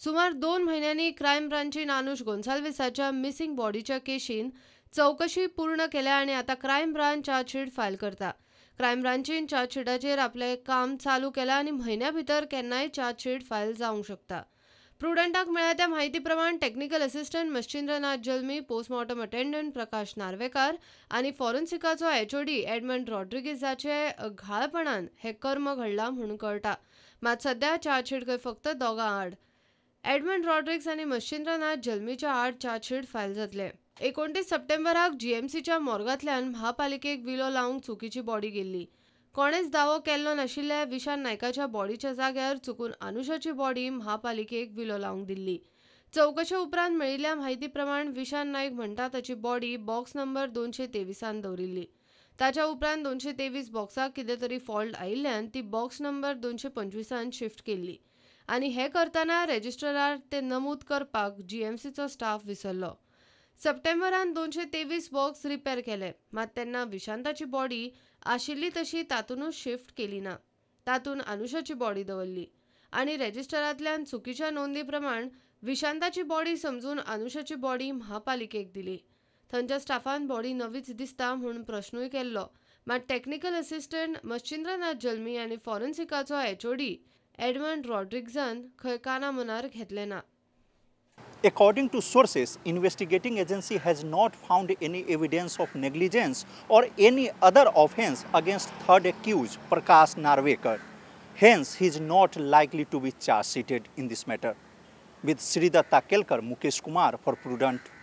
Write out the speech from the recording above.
सुमार 2 म्हयन्यांनी crime ब्रांचीन अनुश गोन्साल्विसाच्या missing बॉडीच्या केशीन चवकशी पूर्ण केल्या आनी आतां क्रायम ब्रांच चार्जशीट फायल करता. क्रायम ब्रांचीन चार्जशीटाचेर आपलें काम चालू केलां आनी म्हयन्या भितर केन्नाय चार्जशीट फायल जावंक शकता. प्रुडंटाक मेळ्ळ्या त्या म्हायती प्रमाण technical assistant Machhindranath Jalmi, postmortem attendant Prakash Narvekar आनी फॉरेन्सिकाचो एचओडी एडमंड रॉड्रिगीजाचे घाळपणान हे कर्म घडलां म्हूण कळटा. मात सध्या चार्जशीट खंय फक्त दोगां आड, एडमंड रॉड्रिग्स आनी मच्छिंद्रनाथ जल्मीच्या आड चार्जशीट फायल जातले. 29 सप्टेंबराक जीएमसीच्या मोर्गांतल्यान म्हापालिकेक विलो लावंक चुकीची बॉडी गेल्ली. कोणेच दावो केल्लो नाशिल्ल्या विशान नायकाच्या बॉडीच्या जाग्यार चुकून अनुशाची बॉडी म्हापालिकेक विलो लावंक दिल्ली. चवकशे उपरांत मेळिल्ल्या म्हायती प्रमाण विशान नायक म्हणटा ताची बॉडी बॉक्स नंबर 223 दवरिल्ली. ताच्या उपरांत 223 बॉक्साक कितें तरी फॉल्ट आयिल्ल्यान ती बॉक्स नंबर 225 शिफ्ट केल्ली आनी हें करतना रेजिस्टरार ते नमूद करपाक जीएमसीचो स्टाफ विसरलो. सप्टेंबरान 223 बॉक्स रिपेर केले, मात तेन्ना विशांताची बॉडी आशिल्ली तशी तातूंतच शिफ्ट केली ना. तातूंत अनुशाची बॉडी दवरली आनी रेजिस्टरांतल्यान चुकीच्या नोंदी प्रमाण विशांताची बॉडी समजून अनुशाची बॉडी म्हापालिकेक दिली. थंयच्या स्टाफान बॉडी नवीच दिसता म्हूण प्रश्नूय केल्लो, मात टॅक्निकल असिस्टंट मच्छिंद्रनाथ जल्मी आनी फॉरेन्सिकाचो एचओडी एडमंड रॉड्रिग्जान खंय काना मनार घेतलें ना. According to sources, investigating agency has not found any evidence of negligence or any other offense against third accused Prakash Narvekar. Hence, he is not likely to be charge sheeted in this matter. With Sridatta Kelkar, Mukesh Kumar for Prudent.